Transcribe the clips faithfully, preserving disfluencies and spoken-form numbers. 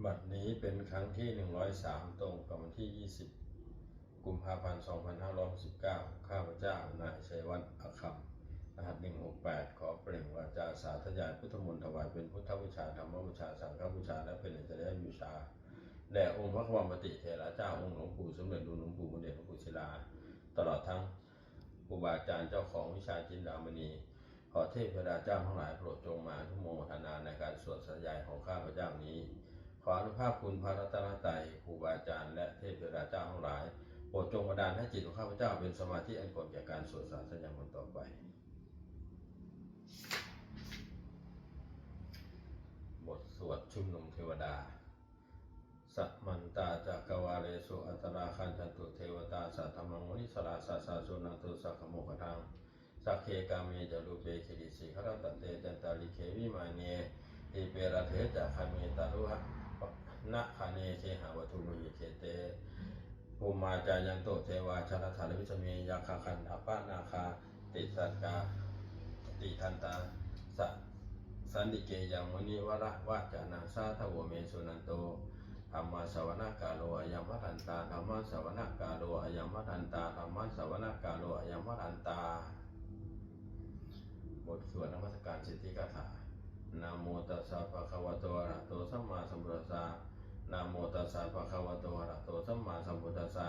บัดนี้เป็นครั้งที่ หนึ่งร้อยสาม ตรงกับวันที่ ยี่สิบ กุมภาพันธ์ สองพันห้าร้อยหกสิบเก้า ข้าพเจ้านายชัยวัฒน์ อาคัม รหัส หนึ่งหกแปด ขอเปล่งวาจาสาธยายพุทธมนต์ ถวายเป็นพุทธบูชา ธรรมบูชา สังฆบูชา และเป็นอาจริยบูชา แด่องค์พระควัมปติเถระเจ้า องค์หลวงปู่สมเด็จ หลวงปู่บุญเดช หลวงปู่ศิลา ตลอดทั้งครูบาอาจารย์เจ้าของวิชาจินดามณี ขอเทพเทวดาเจ้าทั้งหลายโปรดจงมาอนุโมทนาในการสวดสาธยายของข้าพเจ้านี้ ขออานุภาพคุณพระรัตนตรัย ครูบาอาจารย์ และเทพเทวดาเจ้าทั้งหลาย โปรดจงบันดาลให้จิตของข้าพเจ้าเป็นสมาธิอันควรแก่การสวดสาธยายมนต์ต่อไป บทสวดชุมนุมเทวดา Samantā cakkavāḷesu atrāgacchantu devatā, saddhammaṃ munirājassa suṇantu saggamokkhadaṃ. Sagge kāme ca rūpe girisikharataṭe cantalikkhe vimāne, dīpe raṭṭhe ca gāme taruvanagahane gehavatthumhi khette, bhummā cāyantu devā jalathalavisame yakkhagandhabbanāgā, tiṭṭhantā tiṭṭhantā sa santike yaṃ munivaravacanaṃ sādhavo me suṇantu. Dhammassavanakālo ayam bhadantā. Dhammassavanakālo ayam bhadantā. Dhammassavanakālo ayam bhadantā. บทสวดนมัสการสิทธิคาถา Namo tassa bhagavato arahato sammāsambuddhassa. Namo tassa bhagavato arahato sammāsambuddhassa.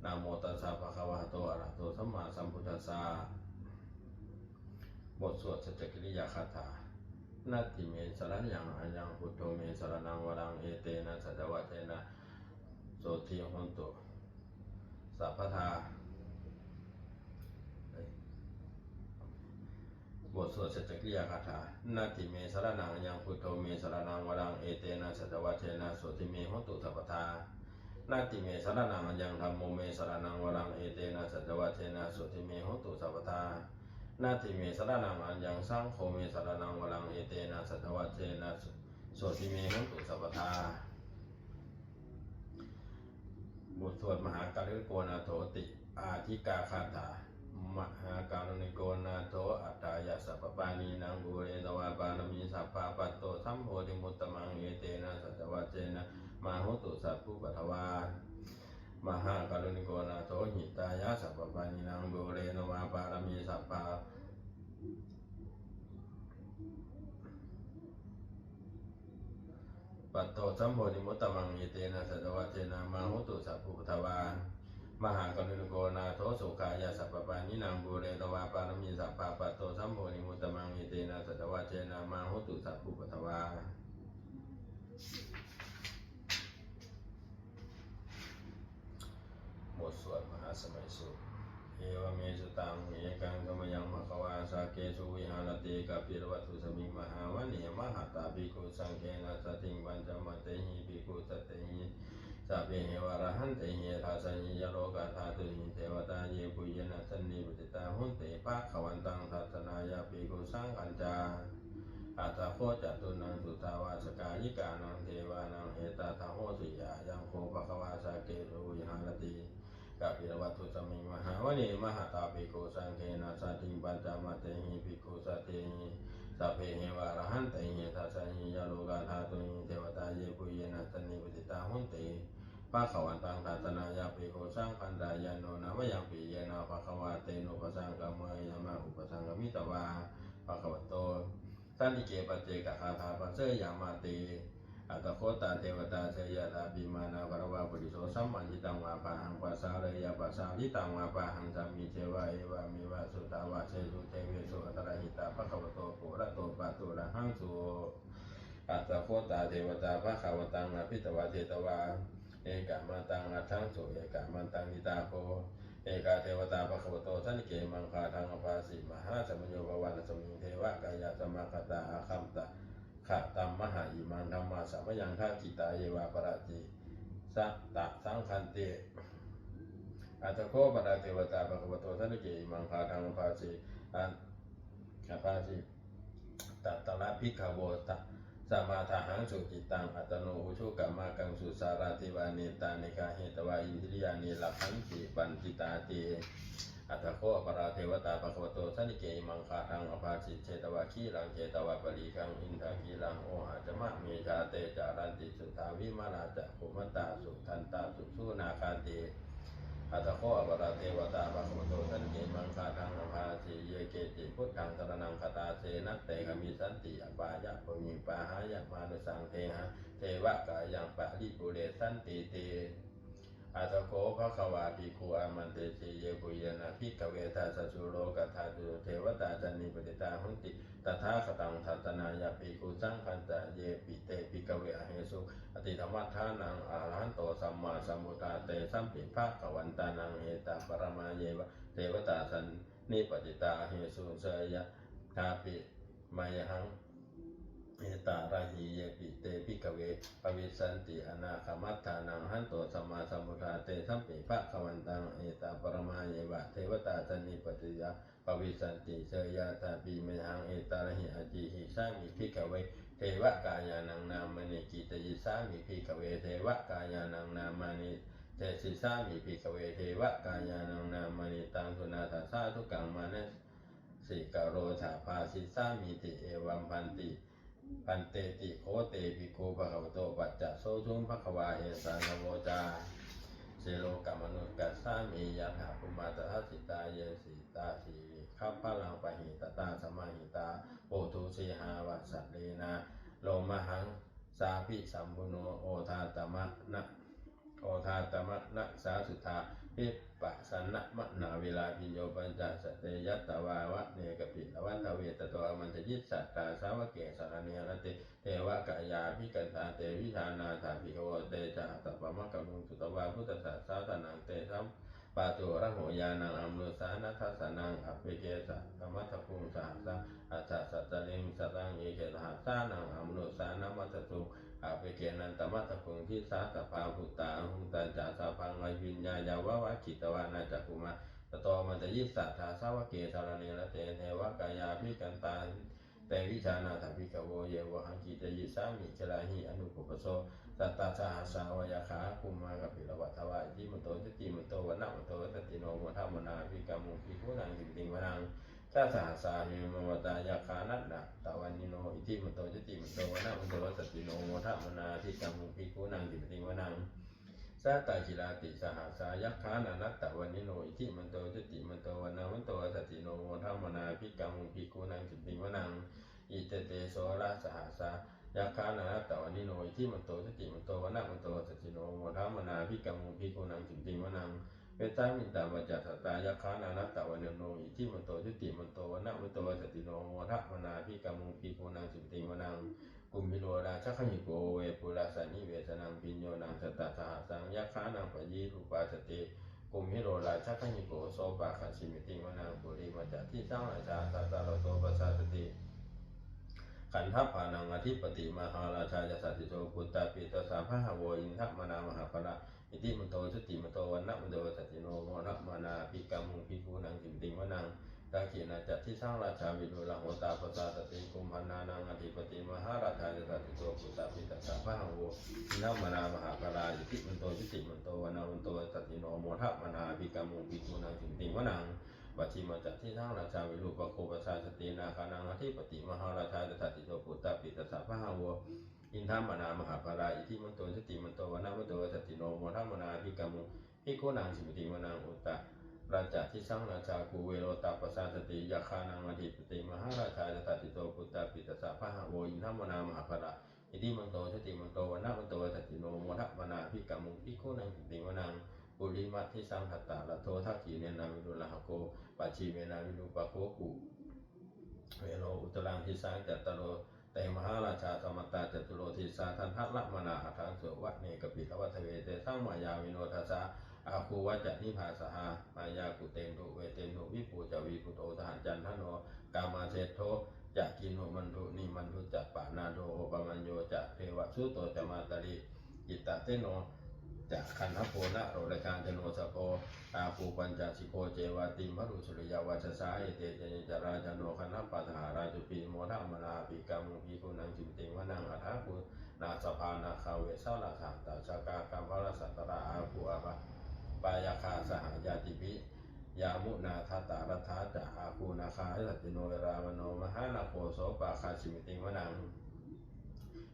Namo tassa bhagavato arahato sammāsambuddhassa. บทสวดสัจจกิริยาคาถา Natthi me saraṇaṃ aññaṃ, buddho me saraṇaṃ varaṃ, etena saccavajjena sotthi hotu sabbadā. บทสวดสัจจกิริยาคาถา Natthi me saraṇaṃ aññaṃ, buddho me saraṇaṃ varaṃ, etena saccavajjena sotthi me hotu sabbadā. Natthi me saraṇaṃ aññaṃ, dhammo me saraṇaṃ varaṃ, etena saccavajjena sotthi me hotu sabbadā. Natthi me saraṇaṃ aññaṃ, saṅgho me saraṇaṃ varaṃ, etena saccavajjena sotthi me hotu sabbadā. บทสวดมหาการุณิโกนาโถติอาทิกาคาถา Mahākāruṇiko nātho atthāya sabbapāṇinaṃ, pūretvā pāramī sabbā patto sambodhimuttamaṃ, etena saccavajjena mā hotu sabbupaddavā. Mahākāruṇiko nātho hitāya sabbapāṇinaṃ, pūretvā pāramī sabbā patto sambodhimuttamaṃ, etena saccavajjena mā hotu sabbupaddavā. Mahākāruṇiko nātho sukhāya sabbapāṇinaṃ, pūretvā pāramī sabbā patto sambodhimuttamaṃ, etena saccavajjena mā hotu sabbupaddavā. บทสวดมหาสมัยสูตร Evaṃ me sutaṃ. Ekaṃ samayaṃ bhagavā sakkesu viharati kapilavatthusmiṃ mahāvane mahatā bhikkhusaṅghena saddhiṃ pañcamattehi bhikkhusatehi sabbeheva arahantehi dasahi ca lokadhātūhi devatā yebhuyyena sannipatitā honti bhagavantaṃ dassanāya bhikkhusaṅghañca. Atha kho catunnaṃ suddhāvāsakāyikānaṃ devānaṃ etadahosi: Ayaṃ kho bhagavā sakkesu viharati kapilavatthusmiṃ mahāvane mahatā bhikkhusaṅghena saddhiṃ pañcamattehi bhikkhusatehi sabbeheva arahantehi dasahi ca lokadhātūhi devatā yebhuyyena sannipatitā honti bhagavantaṃ dassanāya bhikkhusaṅghañca. Yannūna mayampi yena bhagavā tenupasaṅkameyyāma, upasaṅkamitvā bhagavato santike paccekagāthā bhāseyyāmāti. Atha kho tā devatā seyyathābhimanābhiravā puriso sammiñjitaṃ vā bāhaṃ pasāreyya, pasāritaṃ vā bāhaṃ sammiñjeyya, evameva suddhāvāsesu devesu antarahitā bhagavato purato pāturahaṃsu. Atha kho tā devatā bhagavantaṃ abhivādetvā ekamantaṃ aṭṭhaṃsu. Ekamantaṃ ṭhitā kho ekā devatā bhagavato santike imaṃ gāthaṃ abhāsi: Mahāsamayo pavanasmiṃ, devakāyā samāgatā, āgatamha imaṃ dhammasamayaṃ, dakkhitāyeva aparājitasaṅghanti. Atha kho aparā devatā bhagavato santike imaṃ gāthaṃ abhāsi: Abhāsi: Tatra bhikkhavo samādahaṃsu, cittaṃ attano ujukamakaṃsu, sārathīva nettāni gahetvā, indriyāni rakkhanti paṇḍitāti. Atha kho aparā devatā bhagavato santike imaṃ gāthaṃ abhāsi: Chetvā khīlaṃ chetvā palighaṃ, indakhīlaṃ ohaccamanejā, Jā te caranti suddhā vimalā cakkhumatā sudantā susunāgāti. Atha kho aparā devatā bhagavato santike maṅgalaṃ abhāsi. Ye keci buddhaṃ saraṇaṃ gatāse na te gamissanti apāyabhūmiṃ pahāya mānusaṃ dehaṃ devakāyaṃ paripūressantīti. Atha kho bhagavā bhikkhū āmantesi. Yebhuyyena bhikkhave dasasu lokadhātūsu devatā sannipatitā honti tathāgataṃ dassanāya bhikkhusaṅghañca. Yepi te bhikkhave ahesuṃ atītamaddhānaṃ arahanto sammāsambuddhā tesampi bhagavantānaṃ etaparamāyeva devatā sannipatitā ahesuṃ seyyathāpi mayhaṃ etarahi. Yepi te bhikkhave bhavissanti anāgatamaddhānaṃ arahanto sammāsambuddhā tesampi bhagavantānaṃ etaparamāyeva devatā sannipatitā bhavissanti seyyathāpi mayhaṃ etarahi. Ācikkhissāmi bhikkhave devakāyānaṃ nāmāni kittayissāmi bhikkhave devakāyānaṃ nāmāni desissāmi bhikkhave devakāyānaṃ nāmāni. Taṃ suṇātha sādhukaṃ mana sikarotha bhāsissāmīti. Evaṃ bhante bhanteti kho te bhikkhū bhagavato paccassosuṃ. Bhagavā etadavoca. Silokamanukassāmi yattha bhummā tadassitā ye sitā girigabbharaṃ pahitattā samāhitā puthū sīhāva sallīnā lomahaṃsābhisambhuno odātamanasā odātamanasā suddhā vippasannamanāvilā. Bhiyyo pañcasate ñatvā vane kāpilavatthave tato āmantayi satthā sāvake sāsane rate devakāyā abhikkantā te vijānātha bhikkhavo. Te ca ātappamakaruṃ sutvā buddhassa sāsanaṃ. Tesampāturahu ñāṇaṃ amanussāna dassanaṃ. Appeke satamaddakkhuṃ sahassā atha sattariṃ sataṃ eke sahassānaṃ amanussānamaddasuṃ. Appekenantamaddakkhuṃ disā sabbā phuṭā ahuṃ. Tañca sabbaṃ abhiññāya vavakkhitvāna cakkhumā tato āmantayi satthā sāvake sāsane rate devakāyā abhikkantā te vijānātha bhikkhavo. Ye vohaṃ kittayissāmi girāhi anupubbaso. Sattasahassā va yakkhā bhummā kāpilavatthavā iddhimanto jutimanto vaṇṇavanto yasassino modamānā abhikkāmuṃ bhikkhūnaṃ samitiṃ vanaṃ. Chasahassā hemavatā yakkhā nānattavaṇṇino iddhimanto jutimanto vaṇṇavanto yasassino modamānā abhikkāmuṃ bhikkhūnaṃ samitiṃ vanaṃ. Sātāgirā tisahassā yakkhā nānattavaṇṇino iddhimanto jutimanto vaṇṇavanto yasassino modamānā abhikkāmuṃ bhikkhūnaṃ samitiṃ vanaṃ. Iccete soḷasasahassā yakkhā nānattavaṇṇino iddhimanto jutimanto vaṇṇavanto yasassino modamānā abhikkāmuṃ bhikkhūnaṃ samitiṃ vanaṃ. Vessāmittā pañcasatā yakkhā nānattavaṇṇino iddhimanto jutimanto vaṇṇavanto yasassino modamānā abhikkāmuṃ bhikkhūnaṃ samitiṃ vanaṃ. Kumbhīro rājagahiko vepullassa nivesanaṃ bhiyyo naṃ satasahassaṃ yakkhānaṃ payirupāsati. Kumbhīro rājagahiko sopāga samitiṃ vanaṃ. Purimañca disaṃ rājā dhataraṭṭho pasāsati gandhabbānaṃ ādhipati mahārājā yasassi so. Puttāpi tassa bahavo indanāmā mahabbalā iddhimanto jutimanto vaṇṇavanto yasassino modamānā abhikkāmuṃ bhikkhūnaṃ samitiṃ vanaṃ. Dakkhiṇañca disaṃ rājā virūḷho tappasāsati kumbhaṇḍānaṃ ādhipati mahārājā yasassi so. Puttāpi tassa bahavo indanāmā mahabbalā iddhimanto jutimanto vaṇṇavanto yasassino modamānā abhikkāmuṃ bhikkhūnaṃ samitiṃ vanaṃ. Pacchimañca disaṃ rājā virūpakkho pasāsati nāgānaṃ ādhipati mahārājā yasassi so. Puttāpi tassa bahavo indanāmā mahabbalā iddhimanto jutimanto vaṇṇavanto yasassino modamānā abhikkāmuṃ bhikkhūnaṃ samitiṃ vanaṃ. Uttarañca disaṃ rājā kuvero tappasāsati yakkhānaṃ ādhipati mahārājā yasassi so. Puttāpi tassa bahavo indanāmā mahabbalā iddhimanto jutimanto vaṇṇavanto yasassino modamānā abhikkāmuṃ bhikkhūnaṃ samitiṃ vanaṃ. Purimadisaṃ dhataraṭṭho dakkhiṇena virūḷhako pacchimena virūpakkho kuvero uttaraṃ disaṃ. Cattāro te mahārājā samantā caturo disā daddallamānā aṭṭhaṃsu vane kāpilavatthave. Tesaṃ māyāvino dāsā āgū vañcanikā saṭhā māyā kuṭeṇḍu veṭeṇḍu viṭū ca viṭuṭo saha candano kāmaseṭṭho ca kinnughaṇḍu nighaṇḍu ca panādo opamañño ca devasūto ca mātali cittaseno ca gandhabbo naḷorājā janosabho āgū pañcasikho ceva timbarū suriyavacchasā. Ete caññe ca rājāno gandhabbā saha rājubhi modamānā abhikkāmuṃ bhikkhūnaṃ samitiṃ vanaṃ. Athāgū nābhasā nāgā vesālā sahatacchakā kambalassatarā āgū pāyāgā saha ñātibhi. Yāmunā dhataraṭṭhā ca āgū nāgā yasassino erāvaṇo mahānāgo sopāga samitiṃ vanaṃ.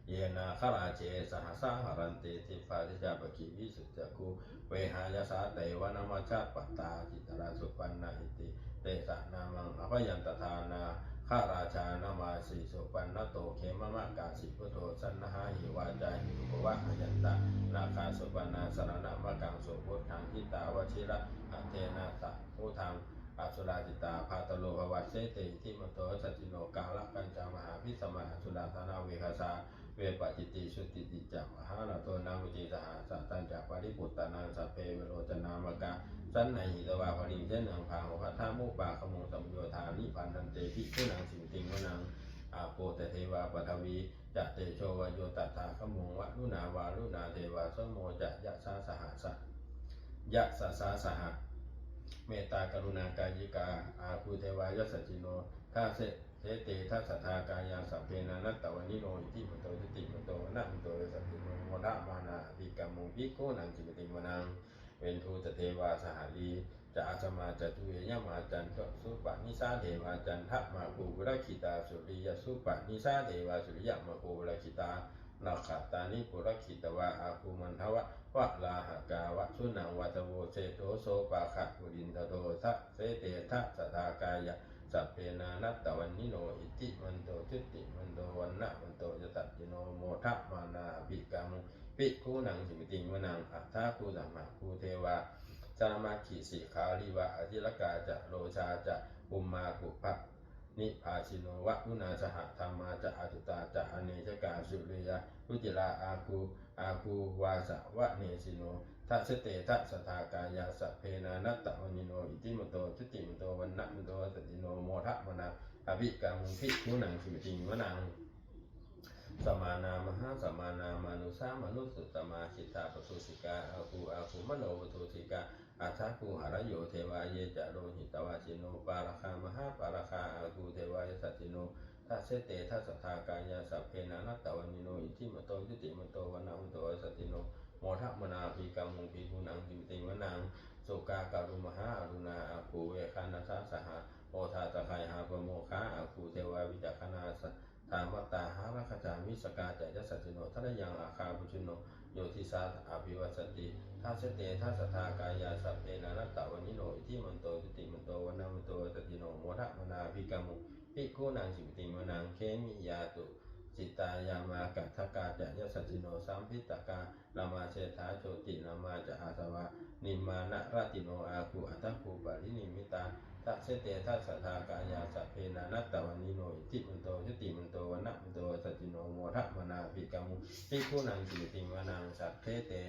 Ye Nāgarāje sahasā haranti dibbā dijā pakkhi visuddhacakkhū vehāyasā te vanamajjhapattā citrā supaṇṇā iti tesa nāmaṃ. Abhayantadā nāgarājānamāsi supaṇṇato khemamakāsi buddho saṇhāhi vācāhi upavhayantā nāgā supaṇṇā saraṇamakaṃsu buddhaṃ jitā vajirahatthena samuddaṃ asurā sitā bhātaro bhavassi te iddhimanto saccino kālakañjā mahābhismā asurā dānaveghasā vepacitti sucitti ca pahārādo namucī saha satañca baliputtānaṃ sabbe verocanāmakā sannayhitvā baliṃ senaṃ rāhubhaddamupāgamuṃ samayodāni bhaddante bhikkhūnaṃ samitiṃ vanaṃ. Āpo ca devā paṭhavī ca tejo vāyo tadāgamuṃ varuṇā vāruṇā devā somo ca yasasā saha sa yasasā saha mettākaruṇākāyikā āgū devā yasassino dasete dasadhā kāyā sabbe nānattavaṇṇino iddhimanto jutimanto vaṇṇavanto yasassino modamānā abhikkāmuṃ bhikkhūnaṃ samitiṃ vanaṃ. Veṇḍū ca devā sahalī ca asamā ca duve yamā candassūpanisā devā candamāgū purakkhitā suriyassūpanisā devā suriyamāgū purakkhitā nakkhattāni purakkhitvā āgū mandavalāhakā vasūnaṃ vāsavo seṭṭho sopāga purindado dasete dasadhā kāyā sabbe nānattavaṇṇino iddhimanto jutimanto vaṇṇavanto yasassino modamānā abhikkāmuṃ bhikkhūnaṃ samitiṃ vanaṃ. Athāgū sahabhū devā jalamaggisikhāriva athilakā ca rojā ca ummāpupphanibhāsino varuṇā sahadhammā ca accutā ca anejakā sūleyyarucirā āgū āgū vāsavanesino dasete dasadhā kāyā sabbe nānattavaṇṇino iddhimanto jutimanto vaṇṇavanto yasassino modamānā abhikkāmuṃ bhikkhūnaṃ samitiṃ vanaṃ. Samānā mahāsamānā mānusā mānusuttamā khiḍḍāpadūsikā āgū āgū manopadūsikā athāgū harayo devā ye ca lohitavāsino pāragā mahāpāragā āgū devā yasassino dasete dasadhā kāyā sabbe nānattavaṇṇino iddhimanto jutimanto vaṇṇavanto yasassino modamānā abhikkāmuṃ bhikkhūnaṃ samitiṃ vanaṃ. Sukkā karumhā aruṇā āgū veghanasā saha odātagayhā pāmokkhā āgū devā vicakkhaṇā sa- ddhā mattā hāragajā missakā ca yasassino thanayaṃ āgā pajjunno yo disā abhivassati. Dasete dasadhā kāyā sabbe nānattavaṇṇino iddhimanto jutimanto vaṇṇavanto yasassino modamānā abhikkāmuṃ bhikkhūnaṃ samitiṃ vanaṃ. Khemiyā tusitā yāmā kaṭṭhakā ca yasassino lambitakā lāmaseṭṭhā jotināmā ca āsavā nimmānaratino āgū athāgū paranimmitā. Dasete dasadhā kāyā sabbe nānattavaṇṇino iddhimanto jutimanto vaṇṇavanto yasassino modamānā abhikkāmuṃ bhikkhūnaṃ samitiṃ vanaṃ. Saṭṭhete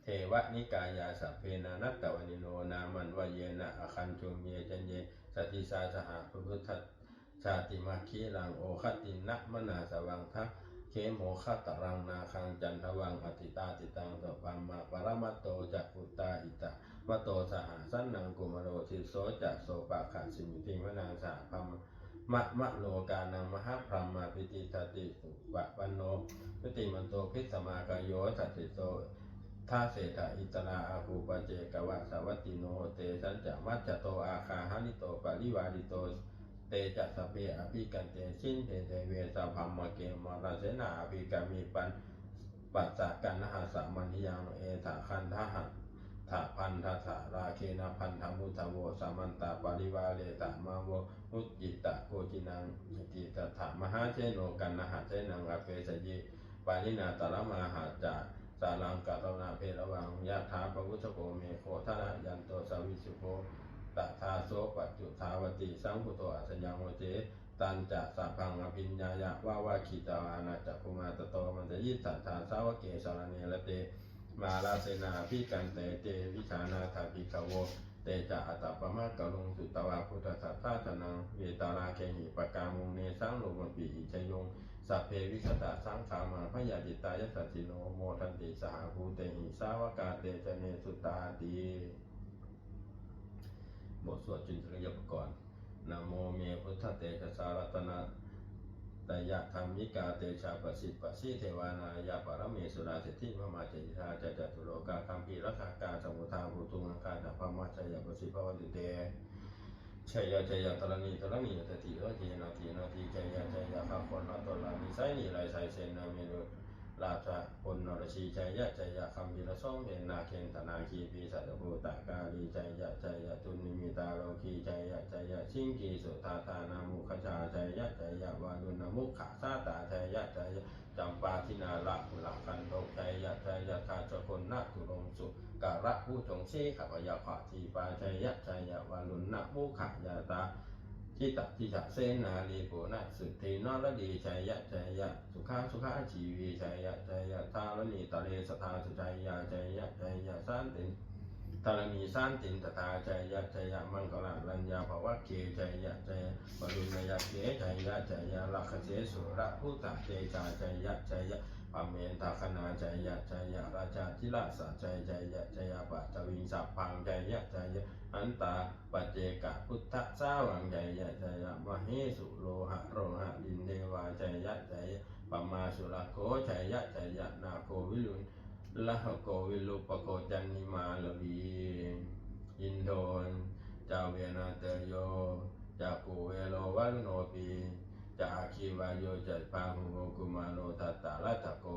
devanikāyā sabbe nānattavaṇṇino nāmanvayena āgañchuṃ ye caññe sadisā saha pavutthajātimakkhīlaṃ oghatiṇṇamanāsavaṃ dakkhemoghataraṃ nāgaṃ candaṃva asitātitaṃ. Brahmā paramatto ca puttā iddhimato saha sanaṅkumāro tisso ca sopāga samitiṃ vanaṃ. Saha brahmalokānaṃ mahābrahmābhitiṭṭhati upapanno jutimanto bhismākāyo yasassi so. Dasettha issarā āgū paccekavasavattino tesañca majjhato āgā hārito parivārito. Te ca sabbe abhikkante sinde deve sabrahmake mārasenā abhikkāmi passa kaṇhassa mandiyaṃ. Etha gaṇhatha bandhatha rāgena bandhamatthu vo samantā parivāretha mā vo muñcittha koci naṃ. Iti tattha mahāseno kaṇhasenaṃ apesayi pāṇinā talamāhacca saraṃ katvāna bheravaṃ. Yathā pāvussako megho thanayanto savijjuko tadā so paccudāvatti saṅkuddho asayaṃvase. Tañca sabbaṃ abhiññāya vavakkhitvāna cakkhumā tato āmantayi satthā sāvake sāsane rate mārasenā abhikkantā te vijānātha bhikkhavo. Te ca ātappamakaruṃ sutvā buddhassa sāsanaṃ vītarāgehi pakkāmuṃ nesaṃ lomampi iñjayuṃ. Sabbe vijitasaṅgāmā bhayātītā yasassino modanti saha bhūtehi sāvakā te janesutāti. บทสวดจุลสริยปกรณ์ Namo me buddhatejasā ratanattayadhammikā tejapasiddhi pasīdevā nārāyaparamesurā siddhibrahmā ca indā ca catulokā gambhīrakkhakā samuddā bhūtuṃ gaṅgā ca brahmā jaya pasiddhi bhavantu te. Jaya jaya dharaṇi dharaṇī ādati ādinā dīnādi jaya jaya gaganalatanalanisai nirayasai sena merurāja ponarajī jaya jaya gambhīrasombhena gendanāgī pisācabhūtakālī jaya jaya dunnimittarogī jaya jaya siṅgīsudādānamukhajā jaya jaya varuṇṇamukhasātrā jaya jaya campādinālakulagantho jaya jaya gajjagonnaturaṅga sukarabhujaṅga sīhabyagghadīpā jaya jaya varuṇṇamukhayātrā jitā jita senārī puna suddhi naradī jaya jaya sukhā sukhā jīvī jaya jaya dharaṇītale sadā sujayā jaya jaya santin dharaṇī santin sadā jaya jaya maṅkararaññā bhavagge jaya jaya varuṇṇayakkhe jaya jaya rakkhase surabhūta tejā jaya jaya brahmendagaṇā jaya jaya rājādhirāja jaya jaya jaya paṭhaviṃ sabbaṃ jaya jaya hantā paccekabuddhasāvaṃ jaya jaya mahesuro haro harindevā jaya jaya brahmā surakkho jaya jaya nāgo virū- ḷhako virūpakkho candimā ravi indo ca venateyyo ca kuvero varuṇopi ca aggi vāyo ca pājuṇho kumāro dhataraṭṭhako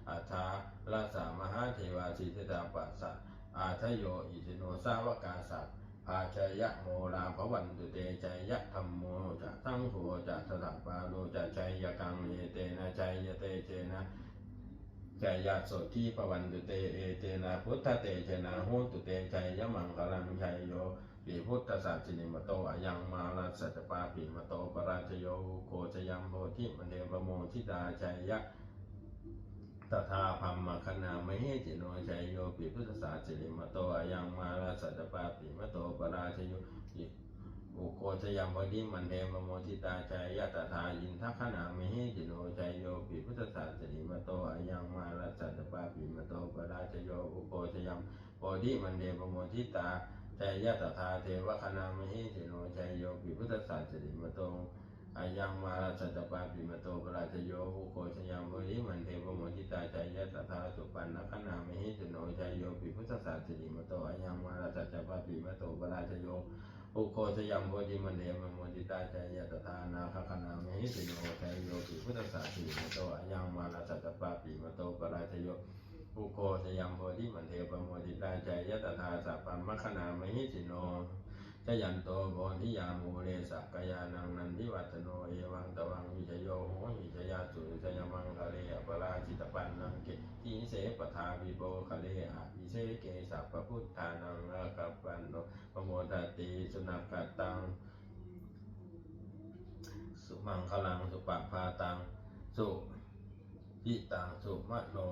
aṭṭhārasa mahādevā siddhitāpasa-ādayo isino sāvakā sabbā jaya mārā bhavantu te jaya dhammo ca saṅgho ca dasapālo ca jayakaṃ etena jayatejena jayasotthī bhavantu te etena buddhatejena hotu te jayamaṅgalaṃ jayopi buddhassa sirīmato ayaṃ mārassa ca pāpimato parājayo ugghosayaṃ bodhimaṇḍe pamoditā jaya tadā brahmagaṇā mahesino jayopi buddhassa sirīmato ayaṃ mārassa ca pāpimato parājayo ugghosayaṃ bodhimaṇḍe pamoditā jaya tadā indagaṇā mahesino jayopi buddhassa sirīmato ayaṃ mārassa ca pāpimato parājayo ugghosayaṃ bodhimaṇḍe pamoditā jaya tadā devagaṇā mahesino jayopi buddhassa sirīmato ayaṃ mārassa ca pāpimato parājayo ugghosayaṃ bodhimaṇḍe pamoditā jaya tadā supaṇṇagaṇā mahesino jayopi buddhassa sirīmato ayaṃ mārassa ca pāpimato parājayo ugghosayaṃ bodhimaṇḍe pamoditā jaya tadā nāgagaṇā mahesino jayopi buddhassa sirīmato ayaṃ mārassa ca pāpimato parājayo ugghosayaṃ bodhimaṇḍe pamoditā jaya tadā sabrahmagaṇā mahesino jayanto bodhiyā mūle sakyānaṃ nandivaḍḍhano evaṃ tvaṃ vijayo hohi jayassu jayamaṅgale aparājitapallaṅke sīse paṭhavipokkhare abhiseke sabbabuddhānaṃ aggappatto pamodati. Sunakkhattaṃ sumaṅgalaṃ supabhātaṃ su yiṭṭhaṃ sumano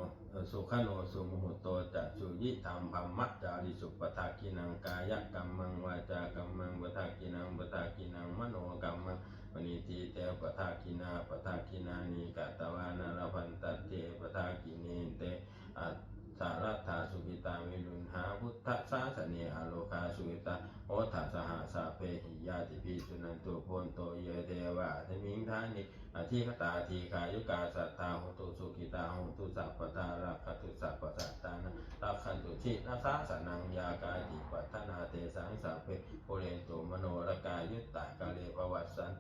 sukhaṇo sumuhutto ca suyiṭṭhaṃ brahmacārisu padakkhiṇaṃ kāyakammaṃ vācākammaṃ padakkhiṇaṃ padakkhiṇaṃ manokammaṃ paṇidhī te padakkhiṇā padakkhiṇāni katvāna labhantatthe padakkhiṇe. Te atthaladdhā sukhitā viruḷhā buddhasāsane arogā sukhitā hotha saha sabbehi ñātibhi. Suṇantu bhonto ye devā asmiṃ ṭhāne adhigatā dīghāyukā sadā hontu sukhitā hontu sabbadā rakkhantu sabbasattānaṃ rakkhantu jinasāsanaṃ. Yā kāci patthanā tesaṃ sabbe pūrentu manorathā yuttakāle pavassan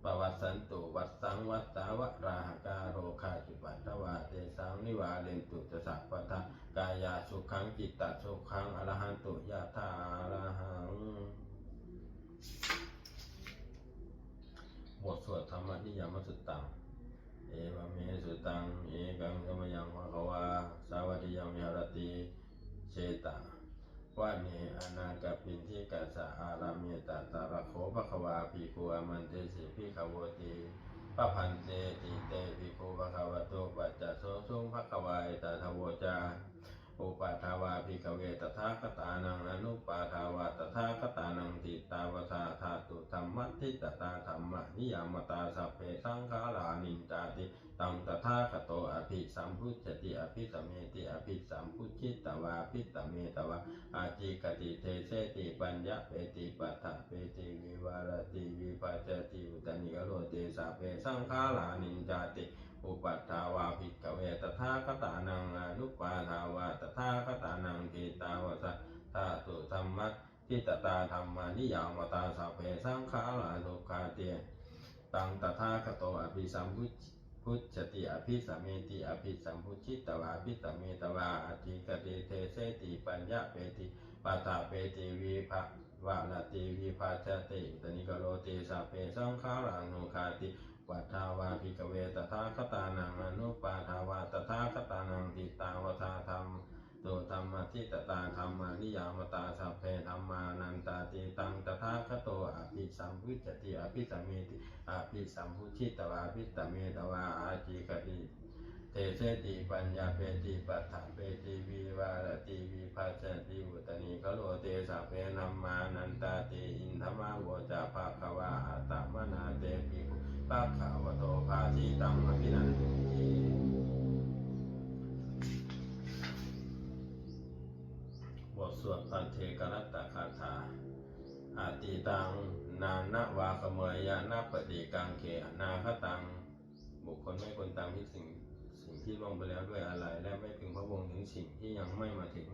pavassantu vassaṃ vassā valāhakā rogā cupaddavā tesaṃ nivārentu ca sabbadā kāyāsukhaṃ cittasukhaṃ arahantu yathārahaṃ. บทสวดธรรมนิยามสุตตัง Evamme sutaṃ. Ekaṃ samayaṃ bhagavā sāvatthiyaṃ viharati jetavane anāthapiṇḍikassa ārāme. Tatra kho bhagavā bhikkhū āmantesi bhikkhavoti. Bhadanteti te bhikkhū bhagavato paccassosuṃ. Bhagavā etadavoca. Uppādā vā bhikkhave tathāgatānaṃ anuppādā vā tathāgatānaṃ ṭhitāva sā dhātu dhammaṭṭhitatā dhammaniyāmatā sabbe saṅkhārā aniccāti. Taṃ tathāgato abhisambujjhati abhisameti abhisambujjhitvā abhisametvā ācikkhati deseti paññapeti paṭṭhapeti vivarati vibhajati uttānīkaroti sabbe saṅkhārā aniccāti. Uppādā vā bhikkhave tathāgatānaṃ anuppādā vā tathāgatānaṃ ṭhitāva sā dhātu dhamma abhisambuddhitā dhammā niyāmatā sabbe saṅkhārā dukkhāti. Taṃ tathāgato abhisambujjhati abhisameti, abhisambujjhitvā abhisametvā ācikkhati deseti paññapeti paṭṭhapeti vivarati vibhajati uttānīkaroti sabbe saṅkhārā dukkhāti. Uppādā vā bhikkhave tathāgatānaṃ anuppādā vā tathāgatānaṃ ṭhitāva tā dhammā dhammaṭṭhitatā dhammā niyāmatā sabbe dhammā anattāti. Taṃ tathāgato abhisambujjhati abhisameti, abhisambujjhitvā abhisametvā ācikkhati deseti paññapeti paṭṭhapeti vivarati vibhajati uttānīkaroti sabbe dhammā anattāti. Idamavoca bhagavā. Attamanā te bhikkhū bhagavato bhāsitaṃ abhinandunti. บทสวดภัทเทกรัตตคาถา Atītaṃ nānvāgameyya nappaṭikaṅkhe anāgataṃ. บุคคลไม่ควรตามคิดสิ่งสิ่งที่ล่วงไปแล้วด้วยอาลัย และไม่พึงพะวงถึงสิ่งที่ยังไม่มาถึง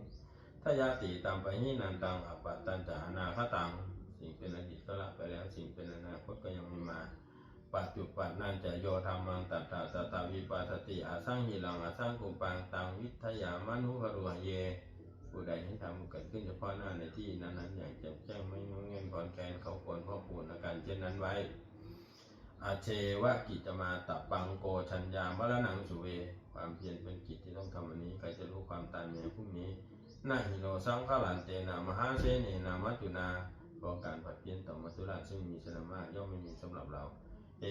Tayātītaṃ pahīnantaṃ appattañca anāgataṃ. สิ่งเป็นอดีตก็ละไปแล้ว สิ่งเป็นอนาคตก็ยังไม่มา Paccuppannañca yo dhammaṃ tattha tattha vipassati asaṃhiraṃ asaṅkuppaṃ taṃ viddhā manubrūhaye. ผู้ใดเห็นธรรมเกิดขึ้นเฉพาะหน้าในที่นั้นๆ อย่างแจ่มแจ้ง ไม่ง่อนแง่นคลอนแคลน เขาควรพอกพูนอาการเช่นนั้นไว้ Ajjeva kiccamātappaṃ ko jaññā maraṇaṃ suve. ความเพียรเป็นกิจที่ต้องทำวันนี้ ใครจะรู้ความตายแม้พรุ่งนี้ Na hi no saṅgarantena mahāsenena maccunā. เพราะการผัดเพี้ยนต่อมัจจุราชซึ่งมีชนามากย่อมไม่มีสำหรับเรา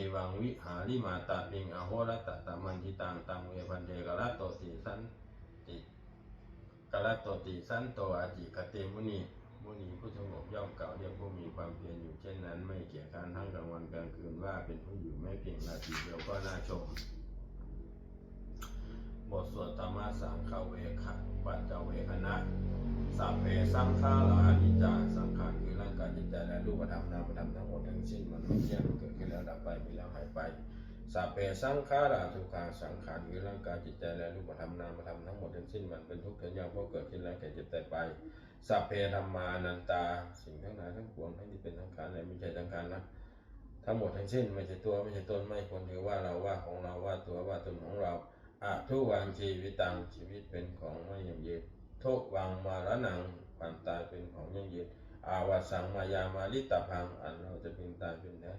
Evaṃ vihārimātāpiṃ ahorattamatanditaṃ taṃ ve bhaddekarattoti santi karattoti santo ācikkhate muni. มุนีผู้สงบย่อมกล่าวเรียกผู้มีความเพียรอยู่เช่นนั้น ไม่เกียจคร้านทั้งกลางวันกลางคืน ว่าเป็นผู้อยู่แม้เพียงราตรีเดียวก็น่าชม บทสวดธรรมสังเวคปัจจเวกขณะ Sabbe saṅkhārā aniccā. สังขารคือร่างกายจิตใจและรูปธรรมนามธรรมทั้งหมดทั้งสิ้นมันไม่เที่ยง เกิดขึ้นแล้วดับไป มีแล้วหายไป Sabbe saṅkhārā dukkhā. สังขารคือร่างกายจิตใจและรูปธรรมนามธรรมทั้งหมดทั้งสิ้นมันเป็นทุกข์ทนยาก เพราะเกิดขึ้นแล้วแก่เจ็บตายไป Sabbe dhammā anattā. สิ่งทั้งหลายทั้งปวงทั้งที่เป็นสังขารและไม่ใช่สังขารนั้น ทั้งหมดทั้งสิ้นไม่ใช่ตัวไม่ใช่ตน ไม่ควรถือว่าเราว่าของเราว่าตัวว่าตนของเรา Addhuvaṃ jīvitaṃ. ชีวิตเป็นของไม่ยั่งยืน Dhuvaṃ maraṇaṃ. ความตายเป็นของยั่งยืน Avassaṃ mayā maritabbaṃ. อันเราจะพึงตายเป็นแท้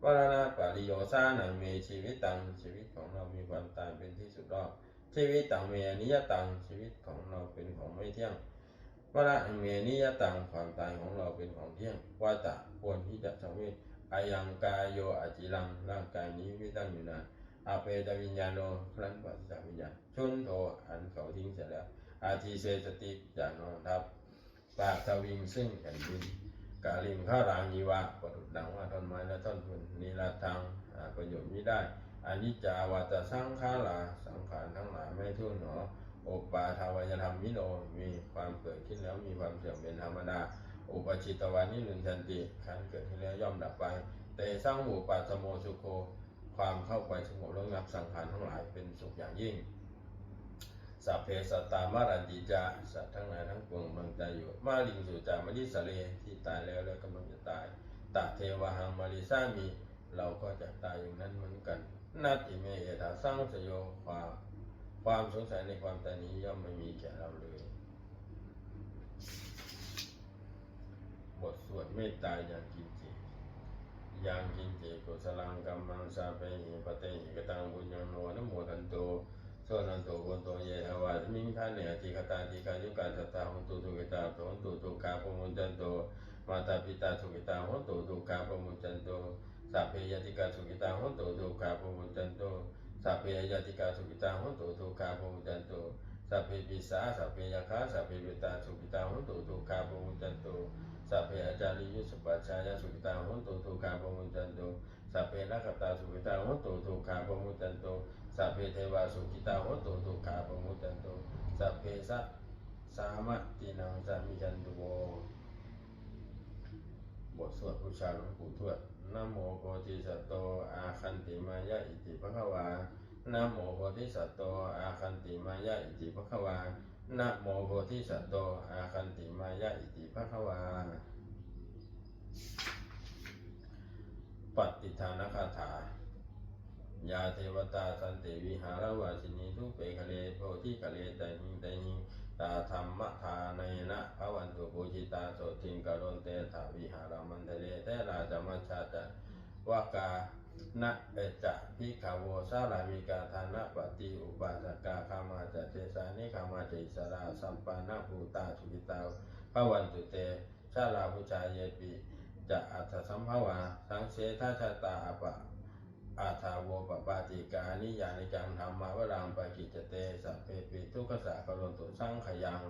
Maraṇapariyosānaṃ me jīvitaṃ. ชีวิตของเรามีความตายเป็นที่สุดรอบ Jīvitaṃ me aniyataṃ. ชีวิตของเราเป็นของไม่เที่ยง Maraṇaṃ me niyataṃ. ความตายของเราเป็นของเที่ยง Vata. ควรที่จะสังเวช Ayaṃ kāyo aciraṃ. ร่างกายนี้ไม่ตั้งอยู่นาน Apetaviññāṇo. ครั้นปราศจากวิญญาณ Chuḍḍho. อันเขาทิ้งเสียแล้ว Adhisessati. จะนอนทับ Paṭhaviṃ. ซึ่งแผ่นดิน Kaliṅgaraṃ iva. ประดุจดังว่าท่อนไม้และท่อนฟืน Niratthaṃ. หาประโยชน์มิได้ Aniccā vata saṅkhārā. สังขารทั้งหลายไม่เที่ยงหนอ Uppādavayadhammino. มีความเกิดขึ้นแล้วมีความเสื่อมเป็นธรรมดา Uppajjitvā nirujjhanti. ครั้นเกิดขึ้นแล้วย่อมดับไป Tesaṃ vūpasamo sukho. ความเข้าไปสงบระงับสังขารทั้งหลายเป็นสุขอย่างยิ่ง Sabbe sattā maranti ca. สัตว์ทั้งหลายทั้งปวงกำลังตายอยู่ Mariṃsu ca marissare. ที่ตายแล้วและกำลังจะตาย Tathevāhaṃ marissāmi. เราก็จะตายอย่างนั้นเหมือนกัน Natthi me ettha saṃsayo. ความความสงสัยในความตายนี้ย่อมไม่มีแก่เราเลย บทสวดเมตตายากิญจิ Yaṃ kiñci kusalaṃ kammaṃ sabbehi katehi kataṃ puññaṃ no anumodantu, suṇantu bhonto ye devā asmiṃ ṭhāne adhigatā dīghāyukā sattā hontu sukhitā hontu dukkhā pamuñcantu. Mātā pitā sukhitā hontu dukkhā pamuñcantu. Sabbe ñātikā sukhitā hontu dukkhā pamuñcantu. Sabbe aññātikā sukhitā hontu dukkhā pamuñcantu. Sabbe pisā sabbe yakkhā sabbe petā sukhitā hontu dukkhā pamuñcantu. Sabbe ācariyupajjhāyā sukhitā hontu dukkhā pamuñcantu. Sabbe nakkhattā sukhitā hontu dukkhā pamuñcantu. Sabbe devā sukhitā hontu dukkhā pamuñcantu. Sabbe sa sāmatīnaṃ samijjhantu vo. บทสวดบูชาหลวงปู่ทวด Namo bodhisatto āgantimāya iti bhagavā. Namo bodhisatto āgantimāya iti bhagavā. Namo bodhisatto āgantimāya iti bhagavā. Pattidānagāthā. Yā devatā santi vihāravāsinī, thūpe ghare bodhighare tahiṃ tahiṃ, tā dhammadānena bhavantu pūjitā, sotthiṃ karontedha vihāramaṇḍale. Therā ca majjhā ca navakā ca bhikkhavo, sārāmikā dānapatī upāsakā, gāmā ca desā nigamā ca issarā, sappāṇabhūtā sukhitā bhavantu te. Jalābujā yepi ca aṇḍasambhavā, saṃsedajātā athavopapātikā, niyyānikaṃ dhammavaraṃ paṭicca te, sabbepi dukkhassa karontu saṅkhayaṃ.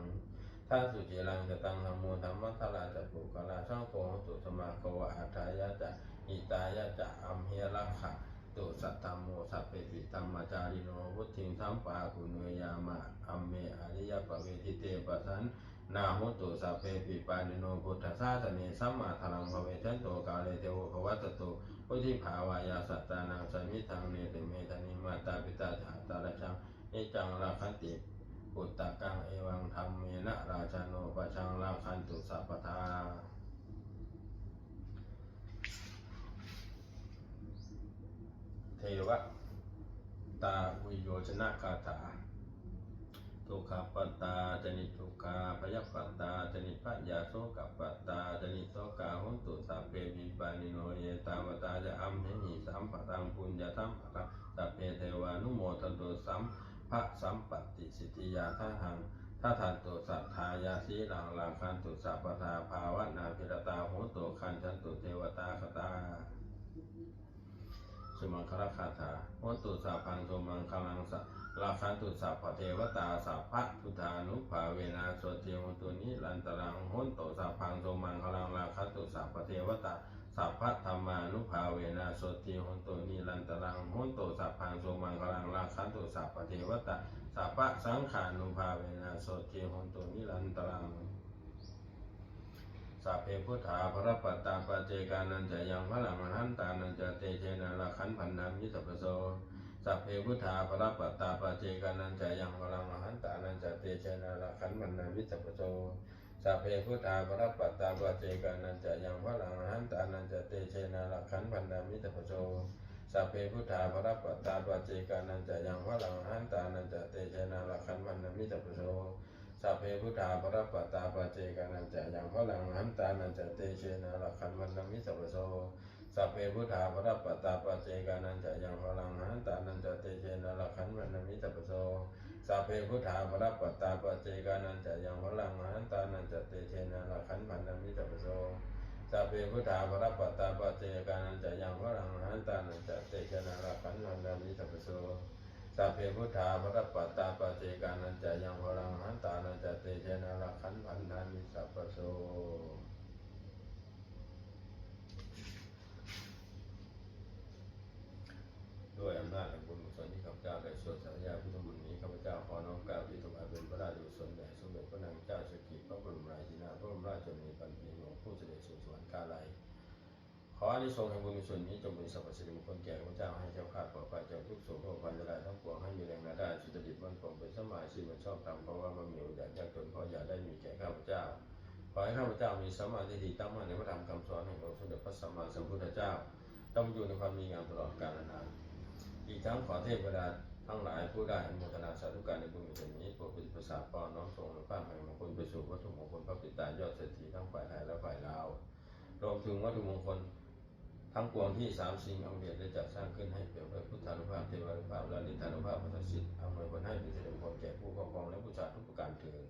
Ṭhātu ciraṃ sataṃ dhammo, dhammaddharā ca puggalā, saṅgho hotu samaggo va, atthāya ca hitāya ca. Amhe rakkhatu saddhammo, sabbepi dhammacārino, vuḍḍhiṃ sampāpuṇeyyāma, dhamme ariyappavedite. Pasan nā hontu sabbepi pāṇino buddhasāsane, sammādharaṃ pavecchanto kāle devo pavassatu, vuḍḍhibhāvāya sattānaṃ samiddhaṃ netu medaniṃ. Mātā pitā ca atrajaṃ niccaṃ rakkhanti puttakaṃ, evaṃ dhammena rājāno pajaṃ rakkhantu sabbadā. Devatāuyyojanagāthā. Dukkhappattā ca niddukkhā, bhayappattā ca nibbhayā, sokappattā ca nissokā, hontu sabbepi pāṇino. Ettāvatā ca amhehi sambhataṃ puññasampadaṃ, sabbe devānumodantu sabbasampattisiddhiyā. Dadā dadantu saddhāya, sīlaṃ rakkhantu sabbadā, bhāvanābhiratā hontu, gacchantu devatāgatā. Sumaṅgalagāthā. Hontu sabbaṃ sumaṅgalaṃ, sa- rakkhantu sabbadevatā, sabbabuddhānubhāvena, sotthī hontu nirantaraṃ. Hontu sabbaṃ sumaṅgalaṃ, rakkhantu sabbadevatā, sabbadhammānubhāvena, sotthī hontu nirantaraṃ. Hontu sabbaṃ sumaṅgalaṃ, rakkhantu sabbadevatā, sabbasaṅghānubhāvena, sotthī hontu nirantaraṃ. Sabbe buddhā balappattā, paccekānañca yaṃ balaṃ, arahantānañca tejena, rakkhaṃ bandhāmi sabbaso. Sabbe buddhā balappattā, paccekānañca yaṃ balaṃ, arahantānañca tejena, rakkhaṃ bandhāmi sabbaso. Sabbe buddhā balappattā, paccekānañca yaṃ balaṃ, arahantānañca tejena, rakkhaṃ bandhāmi sabbaso. Sabbe buddhā balappattā, paccekānañca yaṃ balaṃ, arahantānañca tejena, rakkhaṃ bandhāmi sabbaso. Sabbe buddhā balappattā, paccekānañca yaṃ balaṃ, arahantānañca tejena, rakkhaṃ bandhāmi sabbaso. Sabbe buddhā balappattā, paccekānañca yaṃ balaṃ, arahantānañca tejena, rakkhaṃ bandhāmi sabbaso. Sabbe buddhā balappattā, paccekānañca yaṃ balaṃ, arahantānañca tejena, rakkhaṃ bandhāmi sabbaso. Sabbe buddhā balappattā, paccekānañca yaṃ balaṃ, arahantānañca tejena, rakkhaṃ bandhāmi sabbaso. Sabbe buddhā balappattā, paccekānañca yaṃ balaṃ, arahantānañca tejena, rakkhaṃ bandhāmi sabbaso. ด้วยอำนาจแห่งบุญกุศลที่ข้าพเจ้าได้สวดสาธยายพุทธมนต์นี้ ข้าพเจ้าขอน้อมเกล้าที่ถวายเป็นพระราชกุศลแด่สมเด็จพระนางเจ้าสิริกิติ์ พระบรมราชินีนาถ พระบรมราชชนนีพันปีหลวง ผู้เสด็จสู่สวรรคาลัย ขออานิสงส์แห่งบุญกุศลนี้จงเป็นสรรพสิริมงคลแก่ข้าพเจ้า ให้แคล้วคลาดปลอดภัยจากทุกข์โศกโรคภัยอันตรายทั้งปวง ให้มีแรงงานได้สุจริตมั่นคง เป็นสัมมาอาชีพอันชอบธรรม เพราะว่าไม่มีอดอยากยากจน ขออย่าได้มีแก่ข้าพเจ้า ขอให้ข้าพเจ้ามีสัมมาทิฏฐิตั้งมั่นในพระธรรมคำสอนแห่งองค์สมเด็จพระสัมมาสัมพุทธเจ้า ดำรงอยู่ในความดีงามตลอดกาลนาน อีกทั้งขอเทพดาทั้งหลายผู้ได้อนุโมทนาสาธุการในบุญกุศลนี้ โปรดเป็นประสาทป้อนน้อมส่งอานุภาพแห่งมงคลไปสู่วัตถุมงคลพระปิดตายอดเศรษฐีทั้งฝ่ายไทยและฝ่ายลาว รวมถึงวัตถุมงคลทั้งปวงที่สามสิ่งอันเดชได้จัดสร้างขึ้นให้เปี่ยมด้วยพุทธานุภาพ เทวานุภาพ และฤทธานุภาพอันศักดิ์สิทธิ์ อำนวยผลให้เป็นสิริมงคลแก่ผู้ครอบครองและบูชาทุกประการเทอญ